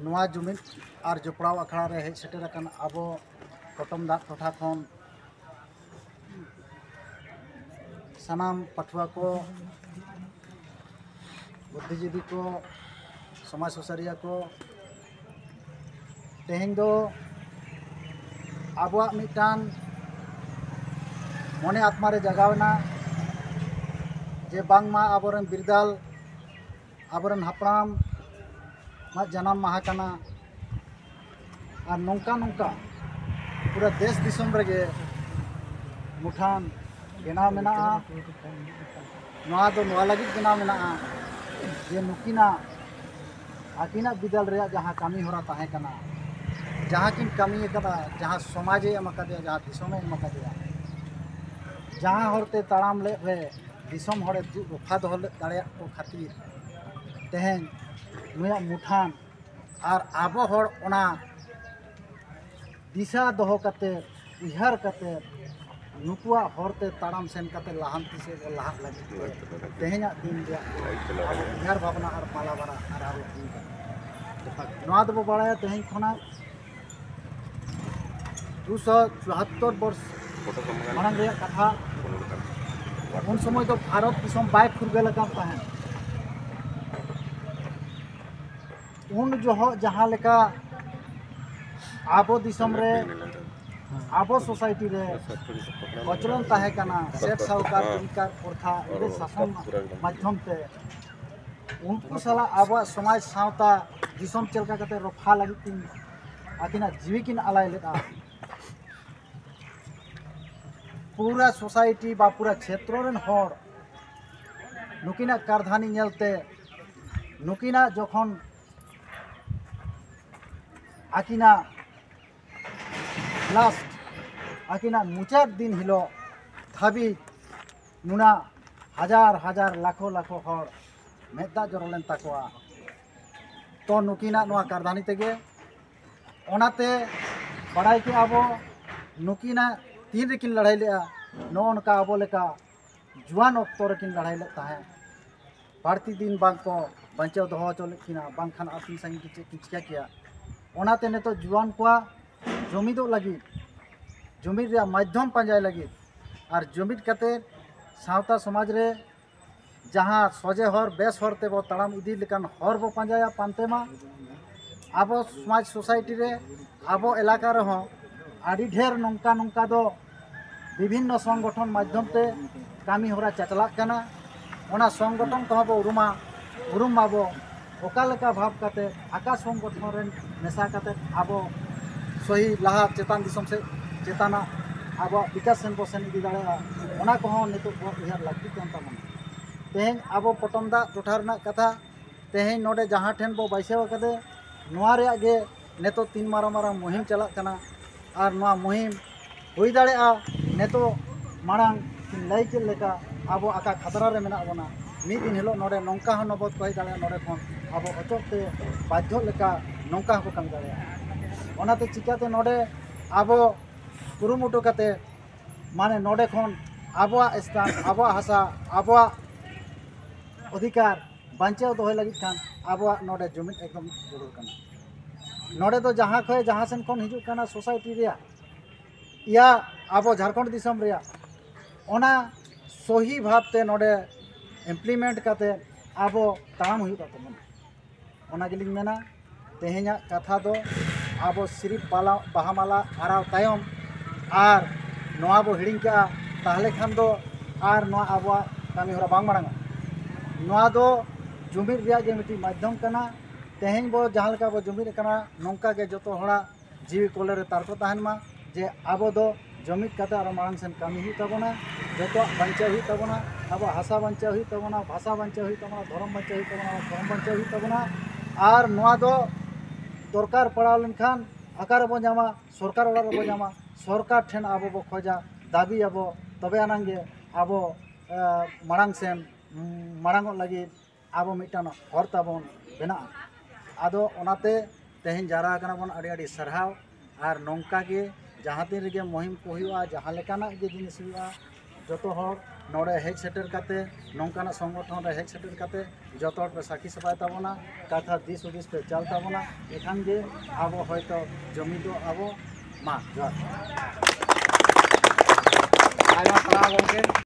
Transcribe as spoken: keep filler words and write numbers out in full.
ᱱᱚᱣᱟ ᱡᱩᱢᱤᱫ ᱟᱨ ᱡᱚᱯᱲᱟᱣ ᱟᱠᱷᱲᱟ ᱨᱮ ᱦᱮᱡ ᱥᱮᱴᱮᱨ ᱟᱠᱟᱱ ᱟᱵᱚ ᱠᱚᱴᱚᱢ ᱫᱟᱜ ᱴᱚᱴᱷᱟ ᱠᱷᱚᱱ ᱥᱟᱱᱟᱢ ᱯᱟᱹᱴᱷᱩᱣᱟᱹ ᱠᱚ, ᱵᱩᱫᱽᱫᱷᱤᱡᱤᱵᱤ ᱠᱚ, ᱥᱚᱢᱟᱡᱽ ᱥᱩᱥᱟᱹᱨᱤᱭᱟᱹ ᱠᱚ, ᱛᱮᱦᱮᱧ ᱫᱚ ᱟᱵᱚᱣᱟᱜ ᱢᱤᱫᱴᱟᱝ ᱢᱚᱱᱮ ᱟᱛᱢᱟ ᱨᱮ ᱡᱟᱜᱟᱣ ᱮᱱᱟ ᱡᱮ ᱵᱟᱝᱢᱟ ᱟᱵᱚᱨᱮᱱ ᱵᱤᱨᱫᱟᱞ, ᱟᱵᱚᱨᱮᱱ ᱦᱟᱯᱲᱟᱢ ᱟᱜ ᱡᱟᱱᱟᱢ ᱢᱟᱦᱟ ᱠᱟᱱᱟ᱾ ᱟᱨ ᱱᱚᱝᱠᱟ ᱱᱚᱝᱠᱟ ᱯᱩᱨᱟᱹ ᱫᱮᱥ ᱫᱤᱥᱚᱢ ᱨᱮᱜᱮ ᱢᱩᱴᱷᱟᱱ ᱵᱮᱱᱟᱣ ᱢᱮᱱᱟᱜᱼᱟ᱾ ᱱᱚᱣᱟ ᱫᱚ ᱱᱚᱣᱟ ᱞᱟᱹᱜᱤᱫ ᱵᱮᱱᱟᱣ ᱢᱮᱱᱟᱜᱼᱟ ᱡᱮ ᱱᱩᱠᱤᱱᱟᱜ, ᱟᱹᱠᱤᱱᱟᱜ ᱵᱤᱫᱟᱹᱞ ᱨᱮᱭᱟᱜ ᱡᱟᱦᱟᱸ ᱠᱟᱹᱢᱤ ᱦᱚᱨᱟ ᱛᱟᱦᱮᱸ ᱠᱟᱱᱟ, ᱡᱟᱦᱟᱸ ᱠᱤᱱ ᱠᱟᱹᱢᱤ ᱟᱠᱟᱫᱟ, ᱡᱟᱦᱟᱸ ᱥᱚᱢᱟᱡᱮ ᱮᱢ ᱟᱠᱟᱫᱮᱭᱟ, ᱡᱟᱦᱟᱸ ᱫᱤᱥᱚᱢᱮ ᱮᱢ ᱟᱠᱟᱫᱮᱭᱟ, ᱡᱟᱦᱟᱸ ᱦᱚᱨᱛᱮ ᱛᱟᱲᱟᱢ ᱞᱮᱫ ᱨᱮ ᱫᱤᱥᱚᱢ ᱦᱚᱲᱮ ᱫᱩᱜ ᱨᱚᱯᱷᱟ ᱫᱚᱦᱚ ᱞᱮᱫ ᱫᱟᱲᱮᱭᱟᱜ ᱠᱚ ᱠᱷᱟᱹᱛᱤᱨ ᱛᱮᱦᱮᱧ ᱱᱩᱭᱟᱜ ᱢᱩᱴᱷᱟᱱ ᱟᱨ ᱟᱵᱚ ᱦᱚᱲ ᱚᱱᱟ ᱫᱤᱥᱟᱹ ᱫᱚᱦᱚ ᱠᱟᱛᱮ, ᱩᱭᱦᱟᱹᱨ ᱠᱟᱛᱮ, ᱱᱩᱠᱩᱣᱟᱜ ᱦᱚᱨᱛᱮ ᱛᱟᱲᱟᱢ ᱥᱮᱱ ᱠᱟᱛᱮ ᱞᱟᱦᱟᱱᱛᱤ ᱥᱮᱫ ᱵᱚᱱ ᱞᱟᱦᱟᱜ ᱞᱟᱹᱜᱤᱫ ᱛᱮ ᱛᱮᱦᱮᱧᱟᱜ ᱫᱤᱱ ᱨᱮᱭᱟᱜ ᱟᱵᱚ ᱩᱭᱦᱟᱹᱨ ᱵᱷᱟᱵᱽᱱᱟ ᱟᱨ ᱢᱟᱞᱟ ᱵᱟᱨᱟ ᱟᱨ ᱟᱵᱚ ᱫᱤᱱ ᱠᱟᱱᱟ᱾ ᱱᱚᱣᱟ ᱫᱚᱵᱚ ᱵᱟᱲᱟᱭᱟ ᱛᱮᱦᱮᱧ ᱠᱷᱚᱱᱟᱜ ᱫᱩᱥᱚ ᱪᱩᱣᱟᱛᱛᱳᱨ ᱵᱚᱨᱥ ᱢᱟᱲᱟᱝ ᱨᱮᱭᱟᱜ ᱠᱟᱛᱷᱟ᱾ ᱩᱱ ᱥᱚᱢᱚᱭ ᱫᱚ ᱵᱷᱟᱨᱚᱛ ᱫᱤᱥᱚᱢ ᱵᱟᱭ ᱯᱷᱩᱨᱜᱟᱹᱞ ᱟᱠᱟᱱ ᱛᱟᱦᱮᱸᱫ᱾ ᱩᱱ ᱡᱚᱦᱚᱜ ᱡᱟᱦᱟᱸ ᱞᱮᱠᱟ ᱟᱵᱚ ᱫᱤᱥᱚᱢ ᱨᱮ, ᱟᱵᱚ ᱥᱳᱥᱟᱭᱴᱤ ᱨᱮ ᱠᱚᱪᱞᱚᱱ ᱛᱟᱦᱮᱸ ᱠᱟᱱᱟ, ᱥᱮᱴ ᱥᱟᱦᱩᱠᱟᱨ ᱡᱚᱢᱤᱠᱟᱨ ᱯᱨᱚᱛᱷᱟ, ᱤᱝᱨᱮᱡᱽ ᱥᱟᱥᱚᱱ ᱢᱟᱫᱽᱫᱷᱚᱢ ᱛᱮ, ᱩᱱᱠᱩ ᱥᱟᱞᱟᱜ ᱟᱵᱚᱣᱟᱜ ᱥᱚᱢᱟᱡᱽ ᱥᱟᱶᱛᱟ ᱫᱤᱥᱚᱢ ᱪᱮᱫ ᱞᱮᱠᱟ ᱠᱟᱛᱮ ᱨᱚᱯᱷᱟ ᱞᱟᱹᱜᱤᱫ ᱠᱤᱱ ᱟᱹᱠᱤᱱᱟᱜ ᱡᱤᱣᱤ ᱠᱤᱱ ᱟᱞᱟᱭ ᱞᱮᱫᱼᱟ᱾ ᱯᱩᱨᱟᱹ ᱥᱳᱥᱟᱭᱴᱤ ᱵᱟ ᱯᱩᱨᱟᱹ ᱪᱷᱮᱛᱨᱚ ᱨᱮᱱ ᱦᱚᱲ ᱱᱩᱠᱤᱱᱟᱜ ᱠᱟᱨᱫᱷᱟᱱᱤ ᱧᱮᱞᱛᱮ, ᱱᱩᱠᱤᱱᱟᱜ ᱡᱚᱠᱷᱚᱱ ᱟᱹᱠᱤᱱᱟᱜ ᱞᱟᱥᱴ, ᱟᱹᱠᱤᱱᱟᱜ ᱢᱩᱪᱟᱹᱫ ᱫᱤᱱ ᱦᱤᱞᱳᱜ ᱫᱷᱟᱹᱵᱤᱡ ᱱᱩᱱᱟᱹᱜ ᱦᱟᱡᱟᱨ ᱦᱟᱡᱟᱨ, ᱞᱟᱠᱷᱚ ᱞᱟᱠᱷᱚ ᱦᱚᱲ ᱢᱮᱫ ᱫᱟᱜ ᱡᱚᱨᱚ ᱞᱮᱱ ᱛᱟᱠᱚᱣᱟ᱾ ᱛᱚ ᱱᱩᱠᱤᱱᱟᱜ ᱱᱚᱣᱟ ᱠᱟᱨᱫᱷᱟᱱᱤ ᱛᱮᱜᱮ, ᱚᱱᱟᱛᱮ ᱵᱟᱲᱟᱭ ᱠᱮᱜᱼᱟ ᱵᱚ ᱱᱩᱠᱤᱱᱟᱜ ᱛᱤᱱ ᱨᱮᱠᱤᱱ ᱞᱟᱹᱲᱦᱟᱹᱭ ᱞᱮᱜᱼᱟ, ᱱᱚᱜᱼᱚ ᱱᱚᱝᱠᱟ ᱟᱵᱚ ᱞᱮᱠᱟ ᱡᱩᱣᱟᱱ ᱚᱠᱛᱚ ᱨᱮᱠᱤᱱ ᱞᱟᱹᱲᱦᱟᱹᱭ ᱞᱮᱫ ᱛᱟᱦᱮᱸᱫ᱾ ᱵᱟᱹᱲᱛᱤ ᱫᱤᱱ ᱵᱟᱝ ᱠᱚ ᱵᱟᱧᱪᱟᱣ ᱫᱚᱦᱚ ᱦᱚᱪᱚ ᱞᱮᱫ ᱠᱤᱱᱟ, ᱵᱟᱝᱠᱷᱟᱱ ᱟᱹᱛᱤᱧ ᱥᱟᱺᱜᱤᱧ ᱠᱤᱱ ᱪᱮᱫ ᱠᱤᱱ ᱪᱤᱠᱟᱹ ᱠᱮᱭᱟ᱾ ᱚᱱᱟᱛᱮ ᱱᱤᱛᱚᱜ ᱡᱩᱣᱟᱹᱱ ᱠᱚᱣᱟᱜ ᱡᱩᱢᱤᱫᱚᱜ ᱞᱟᱹᱜᱤᱫ, ᱡᱩᱢᱤᱫ ᱨᱮᱭᱟᱜ ᱢᱟᱫᱽᱫᱷᱚᱢ ᱯᱟᱸᱡᱟᱭ ᱞᱟᱹᱜᱤᱫ ᱟᱨ ᱡᱩᱢᱤᱫ ᱠᱟᱛᱮ ᱥᱟᱶᱛᱟ ᱥᱚᱢᱟᱡᱽ ᱨᱮ ᱡᱟᱦᱟᱸ ᱥᱚᱡᱷᱮ ᱦᱚᱨ, ᱵᱮᱥ ᱦᱚᱨ ᱛᱮᱵᱚ ᱛᱟᱲᱟᱢ ᱤᱫᱤ ᱞᱮᱠᱟᱱ ᱦᱚᱨ ᱵᱚ ᱯᱟᱸᱡᱟᱭᱟ, ᱯᱟᱱᱛᱮ ᱢᱟ᱾ ᱟᱵᱚ ᱥᱚᱢᱟᱡᱽ, ᱥᱳᱥᱟᱭᱴᱤ ᱨᱮ, ᱟᱵᱚ ᱮᱞᱟᱠᱟ ᱨᱮᱦᱚᱸ ᱟᱹᱰᱤ ᱰᱷᱮᱨ ᱱᱚᱝᱠᱟ ᱱᱚᱝᱠᱟ ᱫᱚ ᱵᱤᱵᱷᱤᱱᱱᱚ ᱥᱚᱝᱜᱚᱴᱷᱚᱱ ᱢᱟᱫᱽᱫᱷᱚᱢ ᱛᱮ ᱠᱟᱹᱢᱤ ᱦᱚᱨᱟ ᱪᱟᱪᱞᱟᱜ ᱠᱟᱱᱟ᱾ ᱚᱱᱟ ᱥᱚᱝᱜᱚᱴᱷᱚᱱ ᱠᱚᱦᱚᱸ ᱵᱚ ᱩᱨᱩᱢᱟ, ᱩᱨᱩᱢ ᱢᱟᱵᱚ᱾ ᱚᱠᱟ ᱞᱮᱠᱟ ᱵᱷᱟᱵᱽ ᱠᱟᱛᱮ, ᱟᱠᱟ ᱥᱚᱝᱜᱚᱴᱷᱚᱱ ᱨᱮᱱ ᱢᱮᱥᱟ ᱠᱟᱛᱮ ᱟᱵᱚ ᱥᱚᱦᱤ ᱞᱟᱦᱟ ᱪᱮᱛᱟᱱ ᱫᱤᱥᱚᱢ ᱥᱮᱫ ᱪᱮᱛᱟᱱᱟᱜ ᱟᱵᱚᱣᱟᱜ ᱵᱤᱠᱟᱥ ᱥᱮᱱ ᱵᱚ ᱥᱮᱱ ᱤᱫᱤ ᱫᱟᱲᱮᱭᱟᱜᱼᱟ, ᱚᱱᱟ ᱠᱚᱦᱚᱸ ᱱᱤᱛᱚᱜ ᱵᱚ ᱩᱭᱦᱟᱹᱨ ᱞᱟᱹᱠᱛᱤ ᱠᱟᱱ ᱛᱟᱵᱚᱱᱟ᱾ ᱛᱮᱦᱮᱧ ᱟᱵᱚ ᱯᱚᱴᱚᱢ ᱫᱟᱜ ᱴᱚᱴᱷᱟ ᱨᱮᱱᱟᱜ ᱠᱟᱛᱷᱟ, ᱛᱮᱦᱮᱧ ᱱᱚᱰᱮ ᱡᱟᱦᱟᱸ ᱴᱷᱮᱱ ᱵᱚ ᱵᱟᱹᱭᱥᱟᱹᱣ ᱟᱠᱟᱫᱮ, ᱱᱚᱣᱟ ᱨᱮᱭᱟᱜ ᱜᱮ ᱱᱤᱛᱚᱜ ᱛᱤᱱ ᱢᱟᱨᱟᱝ ᱢᱟᱨᱟᱝ ᱢᱩᱦᱤᱢ ᱪᱟᱞᱟᱜ ᱠᱟᱱᱟ᱾ ᱟᱨ ᱱᱚᱣᱟ ᱢᱩᱦᱤᱢ ᱦᱩᱭ ᱫᱟᱲᱮᱭᱟᱜᱼᱟ, ᱱᱤᱛᱚᱜ ᱢᱟᱲᱟᱝ ᱠᱤᱱ ᱞᱟᱹᱭ ᱠᱮᱫ ᱞᱮᱠᱟ, ᱟᱵᱚ ᱟᱠᱟ ᱠᱷᱟᱛᱨᱟ ᱨᱮ ᱢᱮᱱᱟᱜ ᱵᱚᱱᱟ, ᱢᱤᱫ ᱫᱤᱱ ᱦᱤᱞᱳᱜ ᱱᱚᱰᱮ ᱱᱚᱝᱠᱟ ᱦᱚᱸ ᱱᱚᱵᱚᱫ ᱠᱚ ᱦᱮᱡ ᱫᱟᱲᱮᱭᱟᱜᱼᱟ, ᱱᱚᱰᱮ ᱠᱷᱚᱱ ᱟᱵᱚ ᱚᱪᱚᱜ ᱛᱮ ᱵᱟᱫᱽᱫᱷᱚ ᱞᱮᱠᱟ ᱱᱚᱝᱠᱟ ᱦᱚᱸᱠᱚ ᱠᱟᱹᱢᱤ ᱫᱟᱲᱮᱭᱟᱜᱼᱟ᱾ ᱚᱱᱟᱛᱮ ᱪᱤᱠᱟᱹᱛᱮ ᱱᱚᱰᱮ ᱟᱵᱚ ᱠᱩᱨᱩᱢᱩᱴᱩ ᱠᱟᱛᱮ, ᱢᱟᱱᱮ ᱱᱚᱰᱮ ᱠᱷᱚᱱ ᱟᱵᱚᱣᱟᱜ ᱥᱛᱷᱟᱱ, ᱟᱵᱚᱣᱟᱜ ᱦᱟᱥᱟ, ᱟᱵᱚᱣᱟᱜ ᱚᱫᱷᱤᱠᱟᱨ ᱵᱟᱧᱪᱟᱣ ᱫᱚᱦᱚᱭ ᱞᱟᱹᱜᱤᱫ ᱠᱷᱟᱱ ᱟᱵᱚᱣᱟᱜ ᱱᱚᱰᱮ ᱡᱩᱢᱤᱫ ᱮᱠᱫᱚᱢ ᱡᱟᱹᱨᱩᱲ ᱠᱟᱱᱟ᱾ ᱱᱚᱰᱮ ᱫᱚ ᱡᱟᱦᱟᱸ ᱠᱷᱚᱱ, ᱡᱟᱦᱟᱸ ᱥᱮᱱ ᱠᱷᱚᱱ ᱦᱤᱡᱩᱜ ᱠᱟᱱᱟ ᱥᱳᱥᱟᱭᱴᱤ ᱨᱮᱭᱟᱜ, ᱭᱟ ᱟᱵᱚ ᱡᱷᱟᱲᱠᱷᱚᱸᱰ ᱫᱤᱥᱚᱢ ᱨᱮᱭᱟᱜ, ᱚᱱᱟ ᱥᱚᱦᱤ ᱵᱷᱟᱵᱽ ᱛᱮ ᱱᱚᱰᱮ ᱤᱢᱯᱞᱤᱢᱮᱱᱴ ᱠᱟᱛᱮ ᱟᱵᱚ ᱛᱟᱲᱟᱢ ᱦᱩᱭᱩᱜ ᱛᱟᱵᱚᱱᱟ᱾ ᱚᱱᱟ ᱜᱮᱞᱤᱧ ᱢᱮᱱᱟ, ᱛᱮᱦᱮᱧᱟᱜ ᱠᱟᱛᱷᱟ ᱫᱚ ᱟᱵᱚ ᱥᱤᱨᱤᱯ ᱵᱟᱞᱟ, ᱵᱟᱦᱟ ᱢᱟᱞᱟ ᱟᱨᱟᱣ ᱛᱟᱭᱚᱢ ᱟᱨ ᱱᱚᱣᱟ ᱵᱚ ᱦᱤᱲᱤᱧ ᱠᱟᱜᱼᱟ, ᱛᱟᱦᱚᱞᱮ ᱠᱷᱟᱱ ᱫᱚ ᱟᱨ ᱱᱚᱣᱟ ᱟᱵᱚᱣᱟᱜ ᱠᱟᱹᱢᱤ ᱦᱚᱨᱟ ᱵᱟᱝ ᱢᱟᱲᱟᱝᱚᱜᱼᱟ᱾ ᱱᱚᱣᱟ ᱫᱚ ᱡᱩᱢᱤᱫ ᱨᱮᱭᱟᱜ ᱜᱮ ᱢᱤᱫᱴᱤᱡ ᱢᱟᱫᱽᱫᱷᱚᱢ ᱠᱟᱱᱟ᱾ ᱛᱮᱦᱮᱧ ᱵᱚ ᱡᱟᱦᱟᱸ ᱞᱮᱠᱟ ᱵᱚ ᱡᱩᱢᱤᱫ ᱟᱠᱟᱱᱟ, ᱱᱚᱝᱠᱟ ᱜᱮ ᱡᱚᱛᱚ ᱦᱚᱲᱟᱜ ᱡᱤᱣᱤ ᱠᱚᱞᱮ ᱨᱮ ᱛᱟᱨᱠᱚ ᱛᱟᱦᱮᱱ ᱢᱟ, ᱡᱮ ᱟᱵᱚ ᱫᱚ ᱡᱩᱢᱤᱫ ᱠᱟᱛᱮ ᱟᱨᱚ ᱢᱟᱲᱟᱝ ᱥᱮᱱ ᱠᱟᱹᱢᱤ ᱦᱩᱭᱩᱜ ᱛᱟᱵᱚᱱᱟ᱾ ᱡᱚᱛᱚᱣᱟᱜ ᱵᱟᱧᱪᱟᱣ ᱦᱩᱭᱩᱜ ᱛᱟᱵᱚᱱᱟ, ᱟᱵᱚᱣᱟᱜ ᱦᱟᱥᱟ ᱵᱟᱧᱪᱟᱣ ᱦᱩᱭᱩᱜ ᱛᱟᱵᱚᱱᱟ, ᱵᱷᱟᱥᱟ ᱵᱟᱧᱪᱟᱣ ᱦᱩᱭᱩᱜ ᱛᱟᱵᱚᱱᱟ, ᱫᱷᱚᱨᱚᱢ ᱵᱟᱧᱪᱟᱣ ᱦᱩᱭᱩᱜ ᱛᱟᱵᱚᱱᱟ, ᱫᱷᱚᱨᱚᱢ ᱵᱟᱧᱪᱟᱣ ᱦᱩᱭᱩᱜ ᱛᱟᱵᱚᱱᱟ᱾ ᱟᱨ ᱱᱚᱣᱟ ᱫᱚ ᱫᱚᱨᱠᱟᱨ ᱯᱟᱲᱟᱣ ᱞᱮᱱᱠᱷᱟᱱ ᱚᱠᱟ ᱨᱮᱵᱚ ᱧᱟᱢᱟ? ᱥᱚᱨᱠᱟᱨ ᱚᱲᱟᱜ ᱨᱮᱵᱚ ᱧᱟᱢᱟ᱾ ᱥᱚᱨᱠᱟᱨ ᱴᱷᱮᱱ ᱟᱵᱚ ᱵᱚ ᱠᱷᱚᱡᱟ, ᱫᱟᱹᱵᱤᱭᱟᱵᱚ, ᱛᱚᱵᱮ ᱟᱱᱟᱝ ᱜᱮ ᱟᱵᱚ, ᱮ, ᱢᱟᱲᱟᱝ ᱥᱮᱱ, ᱩᱸ, ᱢᱟᱲᱟᱝᱚᱜ ᱞᱟᱹᱜᱤᱫ ᱟᱵᱚ ᱢᱤᱫᱴᱟᱝ ᱦᱚᱨ ᱛᱟᱵᱚᱱ ᱵᱮᱱᱟᱜᱼᱟ᱾ ᱟᱫᱚ ᱚᱱᱟᱛᱮ ᱛᱮᱦᱮᱧ ᱡᱟᱣᱨᱟ ᱟᱠᱟᱱᱟ ᱵᱚᱱ, ᱟᱹᱰᱤ ᱟᱹᱰᱤ ᱥᱟᱨᱦᱟᱣ᱾ ᱟᱨ ᱱᱚᱝᱠᱟ ᱜᱮ ᱡᱟᱦᱟᱸ ᱛᱤᱱ ᱨᱮᱜᱮ ᱢᱩᱦᱤᱢ ᱠᱚ ᱦᱩᱭᱩᱜᱼᱟ, ᱡᱟᱦᱟᱸ ᱞᱮᱠᱟᱱᱟᱜ ᱜᱮ ᱡᱤᱱᱤᱥ ᱦᱩᱭᱩᱜᱼᱟ, ᱡᱚᱛᱚ ᱦᱚᱲ ᱱᱚᱰᱮ ᱦᱮᱡ ᱥᱮᱴᱮᱨ ᱠᱟᱛᱮ, ᱱᱚᱝᱠᱟᱱᱟᱜ ᱥᱚᱝᱜᱚᱴᱷᱚᱱ ᱨᱮ ᱦᱮᱡ ᱥᱮᱴᱮᱨ ᱠᱟᱛᱮ ᱡᱚᱛᱚ ᱦᱚᱲ ᱯᱮ ᱥᱟᱹᱠᱷᱤ ᱥᱚᱵᱷᱟᱭ ᱛᱟᱵᱚᱱᱟ, ᱠᱟᱛᱷᱟ ᱫᱤᱥ ᱦᱩᱫᱤᱥ ᱯᱮ ᱪᱟᱞ ᱛᱟᱵᱚᱱᱟ, ᱮᱠᱷᱟᱱ ᱜᱮ ᱟᱵᱚ ᱦᱚᱭᱛᱚ ᱡᱩᱢᱤᱫᱚᱜ ᱟᱵᱚ᱾ ᱢᱟ ᱡᱚᱦᱟᱨ᱾ ᱟᱭᱢᱟ ᱥᱟᱨᱦᱟᱣ ᱜᱚᱢᱠᱮ᱾